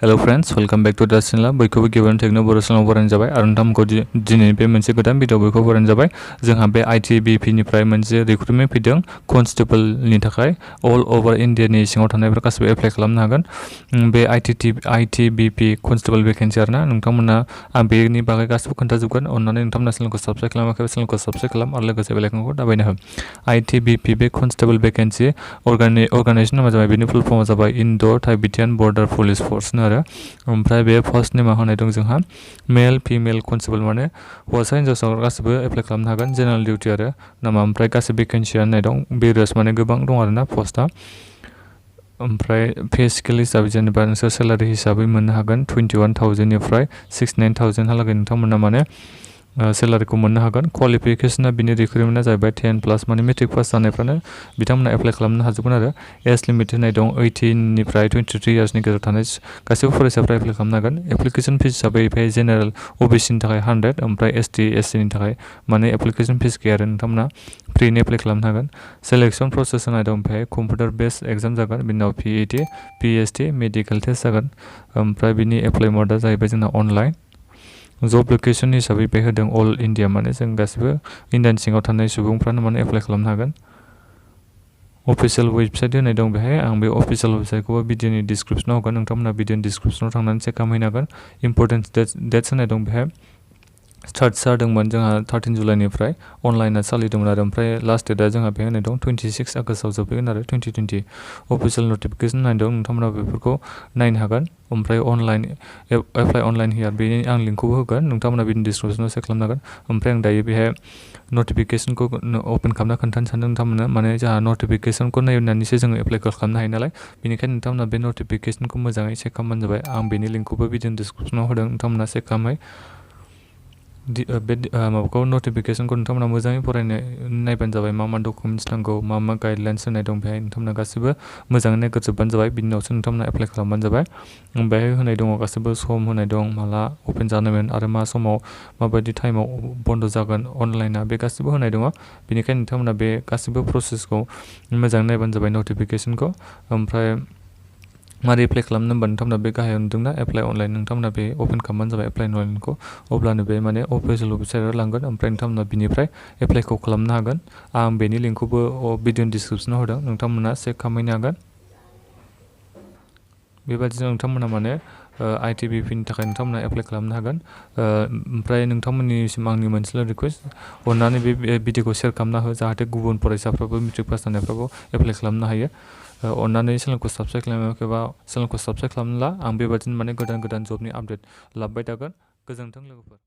Hello friends, welcome back to the channel. बयखौबो गिबियावनो टेक्न' बर' चैनेलाव बरायनाय जाबाय आरो नोंथांमोनखौ दिनै बे मोनसे गोदान भिडिअ बयखौबो बरायनाय जाबाय। जोंहा बे ITBP निफ्राय मोनसे रिक्रुटमेन्ट फैदों कनस्टेबलनि थाखाय अल ओभार इन्डियानि सिङाव थानायफोरा गासिबो एप्लाइ खालामनो हागोन। बे ITBP कनस्टेबल भेकेन्सि आरोना नोंथांमोना आं बेनि बागै गासिबो खोन्थाजोबगोन। अन्नानै नोंथांमोना चेनेलखौ साबस्क्राइब खालामाखैबा चेनेलखौ साबस्क्राइब खालाम आरो लोगोसे बेल आइकनखौ दाबायनो हो। ITBP बे कनस्टेबल भेकेन्सि अर्गानाइजेसन नामा जाबाय, बेनि फुल फर्मआ जाबाय इन्ड' टाइबेटियान बर्डार पुलिस फर्स आरो ओमफ्राय बे पस्टनि मा होनाय दं जोंहा मेल फिमेल कनस्टेबल, माने हौवासा हिन्जावसा गासिबो एप्लाइ खालामनो हागोन। जेनेरेल डिउटि आरो नामा ओमफ्राय गासै भेकेन्सिया होननाय दं भेरियास, माने गोबां दं आरोना पस्टआ। ओमफ्राय पे स्केल हिसाबै जेनेबा नोंसोर सेलारि हिसाबै मोननो हागोन 21,000 निफ्राय 69,000 हालागै नोंथांमोना माने सेलारिखौ मोननो हागोन। क्वालिफिकेसना बिनि रिक्रुटमेन्टआ जाहैबाय 10+ माने मेट्रिक पास जानायफ्रानो बिथांमोना एप्लाइ खालामनो हाजोबगोन आरो एज लिमिट होनाय दं 18 निफ्राय 23 इयार्सनि गेजेराव थानाय गासैबो फरायसाफ्रा एप्लाइ खालामनो हागोन। एप्लिकेसन फिस हिसाबै बे जेनेरेल OBC नि थाखाय 100 ओमफ्राय ST SC नि थाखाय माने एप्लिकेसन फिस गैया आरो नोंथांमोना फ्रिनि एप्लाइ खालामनो हागोन। सेलेक्सन प्रसेस होनाय दं बेहाय कम्पिउटार बेस्ड एग्जाम जागोन, बिनि उनाव PET PST मेडिकेल टेस्ट जागोन। ओमफ्राय बिनि एप्लाइ मडआ जाहैबाय जोंना अनलाइन। जब लकेसन हिसाबै बे होदों अल इन्डिया, माने जों गासिबो इन्डियानि सिङाव थानाय सुबुंफ्रानो माने एप्लाइ खालामनो हागोन। अफिसियेल वेबसाइट होनाय दं बेहाय, आं बे अफिसियेल वेबसाइटखौबो भिडिअनि डिसक्रिप्सनाव होगोन, नोंथांमोना भिडिअनि डिसक्रिप्सनाव थांनानै चेक खालामहैनो हागोन। इम्परटेन्ट डेट्स होनाय दं बेहाय। स्टार्ट जादोंमोन जोंहा 13 जुलाइनिफ्राय अनलाइना सोलिदोंमोन आरो ओमफ्राय लास्ट डेटआ जोंहा बेहाय होनाय दं 26 आगष्टआव जोबहैगोन आरो 2020। अफिसियेल नटिफिकेसन होनाय दं, नोंथांमोना बेफोरखौ नायनो हागोन। ओमफ्राय अनलाइन एप्लाइ अनलाइन हियार, बेनि आं लिंकखौबो होगोन, नोंथांमोना बिनि डिसक्रिप्सनाव चेक खालामनो हागोन। ओमफ्राय आं दायो बेहाय नटिफिकेसनखौ अपेन खालामना खोन्थानो सानदों नोंथांमोननो, माने जोंहा नटिफिकेसनखौ नायनानैसो जोङो एप्लाइखौ खालामनो हायो नालाय, बेनिखायनो नोंथांमोना बे नटिफिकेसनखौ मोजाङै चेक खालामबानो जाबाय। आं बेनि लिंकखौबो भिडिअनि डिसक्रिप्सनाव होदों, नोंथांमोना चेक खालामबाय बे माबाखौ नटिफिकेसनखौ नोंथांमोना मोजाङै नायबानो जाबाय। मा डकुमेन्टस नांगौ, मा गाइडलाइन्स होनाय दं बेहाय नोंथांमोना गासिबो मोजाङै नायग्रोजोबबानो जाबाय। बिनि उनावसो नोंथांमोना एप्लाइ खालामबानो जाबाय। बेहाय होनाय दङ गासिबो सम होनाय दं, माला अपेन जानांगोन आरो मा समाव माबायदि टाइमाव बन्द जागोन अनलाइना, बे गासिबो होनाय दङ। बेनिखायनो नोंथांमोना बे गासिबो प्रसेसखौ मोजाङै नायबानो जाबाय नटिफिकेसनखौ। ओमफ्राय मारै एप्लाइ खालामनो होनबा नोंथांमोना बे गाहायाव नुदोंना एप्लाइ अनलाइन, नोंथांमोना बे अपेन खालामबानो जाबाय एप्लाइ अनलाइनखौ। अब्लानो बे माने अफिसियेल वेबसाइटआव लांगोन, ओमफ्राय नोंथांमोना बिनिफ्राय एप्लाइखौ खालामनो हागोन। आं बेनि लिंकखौबो भिडिअनि डिसक्रिप्सनाव होदों, नोंथांमोना चेक खालामहैनो हागोन। बेबादिनो नोंथांमोना माने ITBP नि थाखाय नोंथांमोना एप्लाइ खालामनो हागोन। ओमफ्राय नोंथांमोननिसिम आंनि मोनसेल' रिकुवेस्ट, अन्नानै बे भिडिअखौ शेयार खालामना हो, जाहाथे गुबुन फरायसाफ्राबो मेट्रिक पास जानायफ्राबो एप्लाइ खालामनो हायो। अन्नानै चेनेलखौ साबस्क्राइब खालामाखैबा चेनेलखौ साबस्क्राइब खालामला। आं बेबादिनो माने गोदान जबनि आपडेट लाबोबाय थागोन। गोजोन्थों लोगोफोर।